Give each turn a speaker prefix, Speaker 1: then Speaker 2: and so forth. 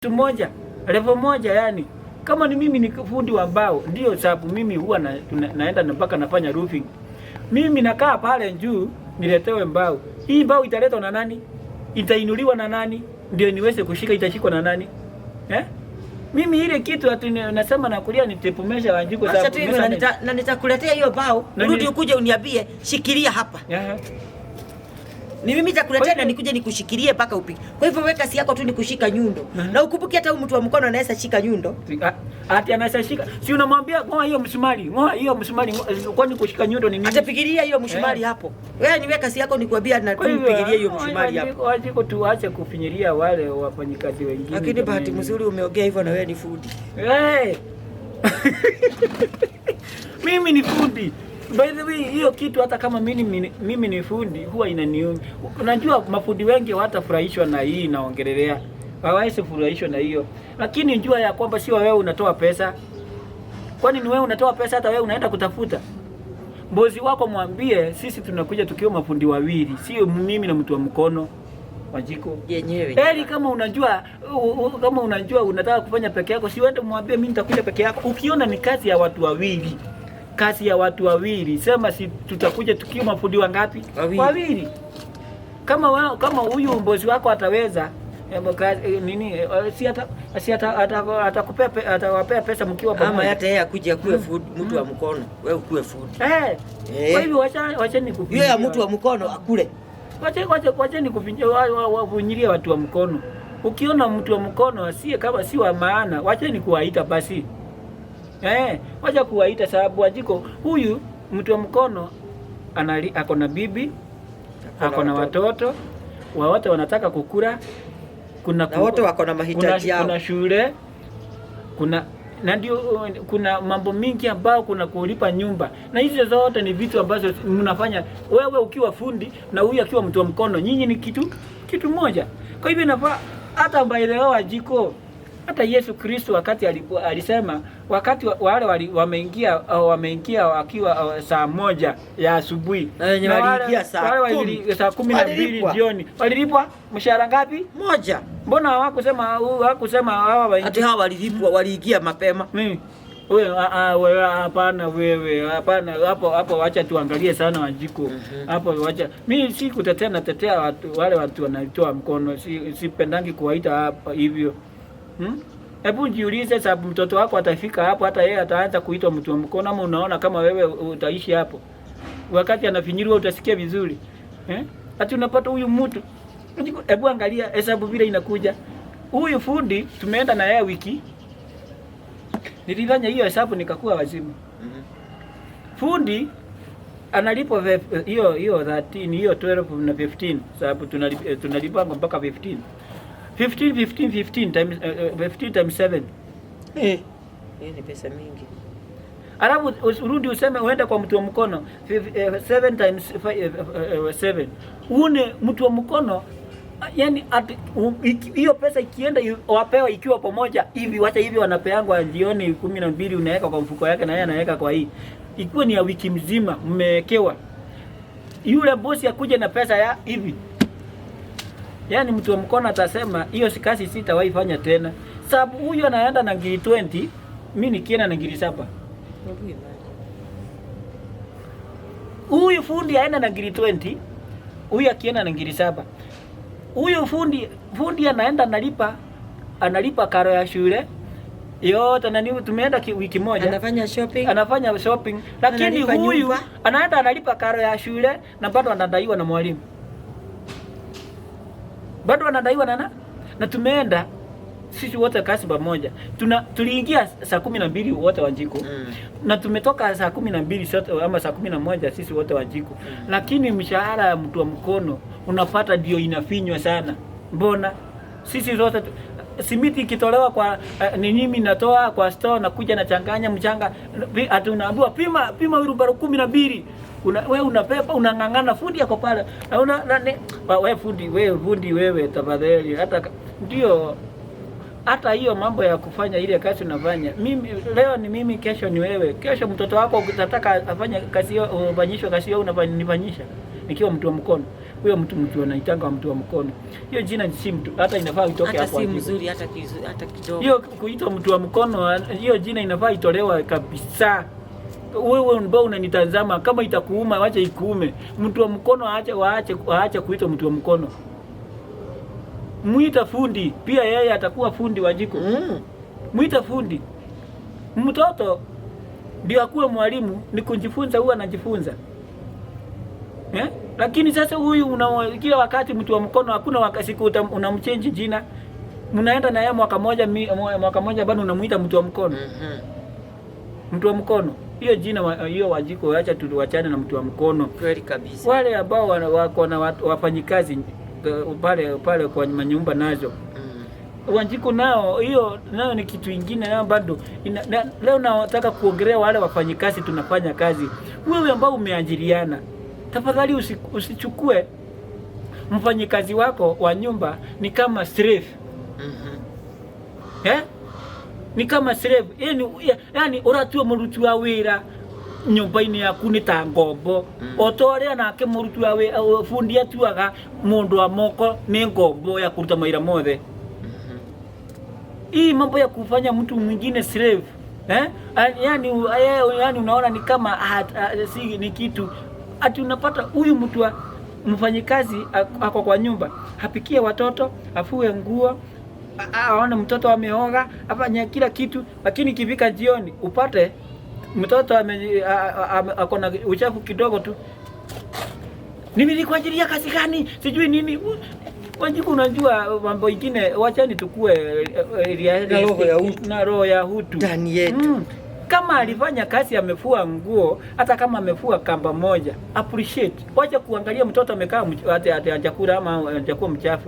Speaker 1: Kitu moja, level moja yani. Kama ni mimi ni fundi wa mbao, ndio sababu mimi huwa naenda na mpaka nafanya roofing. Mimi nakaa pale juu niletewe mbao. Hii mbao italetwa na nani? Itainuliwa na nani? Ndio niweze kushika, itashikwa na nani? Eh? Mimi ile kitu ati nasema nakulia ni tape measure, Wanjiku,
Speaker 2: Acha
Speaker 1: sababu
Speaker 2: tu hivyo, na nitakuletea hiyo bao, urudi ukuje uniambie shikilia hapa. Ni mimi nitakuletea na nikuje nikushikilie mpaka upike. Kwa hivyo wewe kazi yako tu ni kushika nyundo. Na ukumbuke hata huyu mtu wa mkono anaweza shika nyundo.
Speaker 1: Ati anaweza shika. Si unamwambia ngoa hiyo msumari, ngoa hiyo msumari, kwani kushika nyundo ni nini?
Speaker 2: Atapigilia hiyo msumari hapo. Wewe ni wewe kazi yako ni kuambia na
Speaker 1: Kwa hivyo,
Speaker 2: tupigilie hiyo msumari hapo.
Speaker 1: Wanjiku, tuache kufinyilia wale wafanyikazi wengine.
Speaker 2: Lakini bahati
Speaker 1: Jamani.
Speaker 2: mzuri umeongea hivyo na wewe ni fundi.
Speaker 1: Hey! Mimi ni fundi. By the way, hiyo kitu hata kama mimi ni fundi huwa inaniuma. Unajua mafundi wengi hawatafurahishwa na hii naongelelea. Hawawezi furahishwa na hiyo. Lakini jua ya kwamba sio wewe unatoa pesa. Kwani ni wewe unatoa pesa, hata wewe unaenda kutafuta? Bosi wako mwambie sisi tunakuja tukiwa mafundi wawili, sio mimi na mtu wa mkono, Wanjiku.
Speaker 2: Yenyewe.
Speaker 1: Heri kama unajua kama unajua unataka kufanya peke yako, si uende mwambie mimi nitakuja peke yako. Ukiona ni kazi ya watu wawili, kazi ya watu wawili, sema si tutakuja tukiwa mafundi wangapi?
Speaker 2: Wawili.
Speaker 1: Wawili. Kama huyu bosi wako ataweza nini, si atakupea atawapea pesa mkiwa
Speaker 2: Ama
Speaker 1: pamoja.
Speaker 2: hata yeye akuje akuwe fundi, mtu wa mkono, wewe ukuwe fundi.
Speaker 1: Kwa hivyo wacheni
Speaker 2: Hiyo ya
Speaker 1: kufinyilia.
Speaker 2: mtu wa mkono akule.
Speaker 1: Wacheni kufinyilia watu wa mkono. Ukiona mtu wa mkono asiye kama si wa maana, wacheni kuwaita basi. Wacha kuwaita sababu Wanjiku, huyu mtu wa mkono ako na bibi, ako na watoto, wote wanataka kukula. Kuna
Speaker 2: Na wote wako na mahitaji yao.
Speaker 1: Kuna shule, kuna na ndio kuna mambo mingi ambao kuna kulipa nyumba, na hizo zote ni vitu ambazo mnafanya wewe ukiwa fundi na huyu akiwa mtu wa mkono, nyinyi ni kitu moja. Kwa hivyo inafaa hata by the way, Wanjiku, hata Yesu Kristo wakati alikuwa alisema wakati wale wameingia wakiwa saa 1 ya asubuhi
Speaker 2: Na wenye
Speaker 1: na
Speaker 2: waliingia saa
Speaker 1: wale
Speaker 2: 10.
Speaker 1: saa 12
Speaker 2: Walilipwa.
Speaker 1: jioni walilipwa mshahara ngapi?
Speaker 2: Moja.
Speaker 1: Mbona hawakusema hawa waingie?
Speaker 2: Ati hawa walilipwa, waliingia mapema.
Speaker 1: Mimi wewe, wewe hapana, wewe hapana, hapo hapo wacha tuangalie sana, Wanjiku. Hapo wacha mimi si kutetea, natetea watu wale watu wanatoa mkono, sipendangi kuwaita hapa hivyo. Hebu jiulize, sababu mtoto wako atafika hapo, hata yeye ataanza kuitwa mtu wa mkono, ama unaona kama wewe utaishi hapo? Wakati anafinyiliwa utasikia vizuri, eh? Ati unapata huyu mtu, hebu angalia hesabu vile inakuja. Huyu fundi tumeenda na yeye wiki, nilifanya hiyo hesabu nikakuwa wazimu. Fundi analipwa hiyo hiyo 13, hiyo 12 na 15, sababu tunalipanga mpaka 15 15 15 15 times 15 times 7.
Speaker 2: Hiyo ni pesa mingi.
Speaker 1: Alafu urudi useme uende kwa mtu wa mkono 7 times 7, une mtu wa mkono yani hiyo pesa ikienda wapewa ikiwa pamoja hivi, wacha hivi wanapeangwa jioni 12, unaweka kwa mfuko yake na yeye anaweka kwa hii, ikiwa ni ya wiki mzima mmewekewa, yule bosi akuja na pesa ya hivi, yaani mtu wa mkono atasema hiyo si kazi, sitawahi fanya tena, sababu huyu anaenda na ngiri 20, mi nikienda na ngiri 7.
Speaker 2: Hebu imagine.
Speaker 1: Huyu fundi aenda na ngiri 20, huyu akienda na ngiri 7. Huyu fundi anaenda analipa karo ya shule yote na ni tumeenda wiki moja.
Speaker 2: Anafanya shopping.
Speaker 1: Anafanya shopping, lakini
Speaker 2: Analipa
Speaker 1: huyu
Speaker 2: nyumba.
Speaker 1: anaenda analipa karo ya shule na bado anadaiwa na mwalimu, bado anadaiwa na tumeenda sisi wote kazi pamoja, tuliingia saa 12 wote, Wanjiku, na tumetoka saa 12 sote ama saa 11 sisi wote, Wanjiku, lakini mshahara ya mtu wa mkono unapata ndio inafinywa sana. Mbona sisi zote simiti ikitolewa kwa ni mimi natoa kwa store na kuja nachanganya mchanga, ati unaambiwa pima pima wheelbarrow 12, wewe unapepa unang'ang'ana, fundi yako pale na una, na, ne, wa- we fundi, wewe fundi, wewe tafadhali, hata ndio hata hiyo mambo ya kufanya ile kazi unafanya, mimi leo ni mimi, kesho ni wewe, kesho mtoto wako utataka afanye kazi hiyo, ufanyishwe kazi hiyo, unafanyisha nikiwa mtu wa mkono. Huyo mtu anaitanga mtu wa mkono. Hiyo jina si mtu, hata inafaa itoke
Speaker 2: Hata
Speaker 1: hapo.
Speaker 2: si
Speaker 1: Andiko.
Speaker 2: Mzuri hata hata kidogo.
Speaker 1: Hiyo kuitwa mtu wa mkono, hiyo jina inafaa itolewa kabisa. Wewe ambao unanitazama, kama itakuuma, wacha ikuume. Mtu wa mkono aache, waache kuitwa mtu wa mkono. Mwita fundi, pia yeye atakuwa fundi wa jiko. Mwita fundi. Mtoto ndio akuwe mwalimu, ni kujifunza, huwa anajifunza, eh? Lakini sasa huyu kila wakati mtu wa mkono, hakuna wakati siku unamchange jina. Mnaenda na yeye mwaka moja, mwaka moja bado unamuita mtu wa mkono. Mtu wa mkono. Hiyo jina hiyo Wanjiku, acha tuwachane na mtu wa mkono.
Speaker 2: Kweli kabisa.
Speaker 1: Wale ambao wako na wafanyikazi pale pale kwa manyumba nazo Wanjiku nao, hiyo nayo ni kitu ingine nayo bado leo nataka kuongelea wale wafanyikazi tunafanya kazi. Wewe ambao umeajiriana, tafadhali usichukue mfanyikazi wako wa nyumba ni kama slave. Eh? Ni kama slave. Yani ũratua mũruti wa wĩra nyũmba-inĩ yaku nĩ ta ngombo. O ta ũrĩa nake mũruti wa wĩra bundi atuaga mũndũ wa moko nĩ ngombo ya kũruta mawĩra mothe. Hii mambo ya kufanya mtu mwingine slave, eh? Yani unaona ni kama si ni kitu ati unapata huyu mtu wa mfanyikazi ako kwa nyumba, apikie watoto, afue nguo, aone mtoto ameoga, afanye kila kitu, lakini ikifika jioni upate mtoto ako na uchafu kidogo tu, nilikuajiria kazi gani, sijui nini. Wanjiku, unajua mambo ingine, wachani tukue
Speaker 2: Na roho ya utu.
Speaker 1: Na roho ya utu
Speaker 2: Ndani yetu.
Speaker 1: Kama alifanya kazi, amefua nguo, hata kama amefua kamba moja, appreciate. Wacha kuangalia mtoto amekaa ati hajakula ama hajakuwa mchafu.